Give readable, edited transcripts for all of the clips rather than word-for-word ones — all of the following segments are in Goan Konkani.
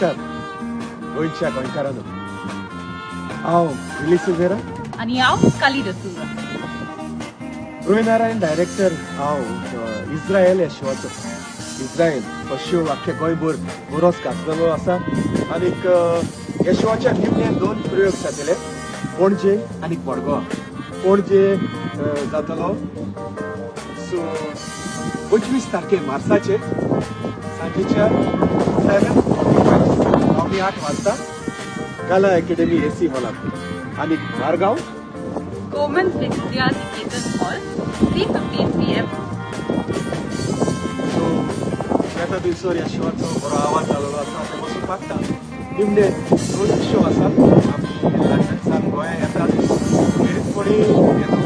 नमस्कार गोंयच्या गोंयकारांनो. हांव विली सिल्वेरा. आनी हांव काली डसूजा. रवी डायरेक्टर हांव इस्रायल ह्या शोवाचो. इस्रायल हो शो आख्खे गोंयभर बरोच गाजलेलो आसा आनीक ह्या शोवाच्या निमणे दोन प्रयोग जातले, पणजे आनी मडगांव. पणजे जातलो सो 25 तारखे मार्साचेर सांजेच्या 7:45, 7:45 वाजता कला अकॅडमी एसी हॉलात आनी Margao Gomant Vidya Niketan hall, 3:15 p.m. So येता थंयसर ह्या शोवाचो बरो आवाज जालेलो आसा. आतां बसून मागता निमणे दोन शो आसात. आमी लंडन गोंया येतात खेरीतपणी येतो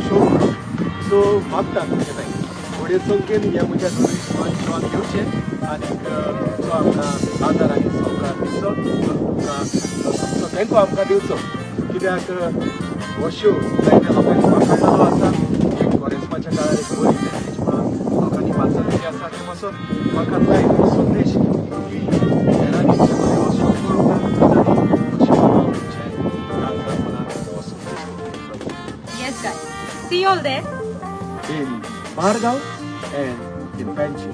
शो करूंक. सो मागता तुमचे तांकां व्हडे संख्येन ह्या म्हज्या दोनूय शोवाक येवचे आनीक तुमचो आमकां आदार आनी सहकार दिवचो, तुमकां तुमचो तेंको आमकां दिवचो, कित्याक हो शो जायत्या लोकांनी वाखाणलेलो आसा. एक कोरेस्माच्या काळार एक बरी मॅसेज म्हणून लोकांनी वाचलेली आसा. ते पासून म्हाका जाय हो संदेश की हेरांनी जे हो शो पळोवंक ना तांणी अशें तुमचे काळजान मनान हो संदेश दिवचो. Yes guys, see all there in Margao and in Panaji.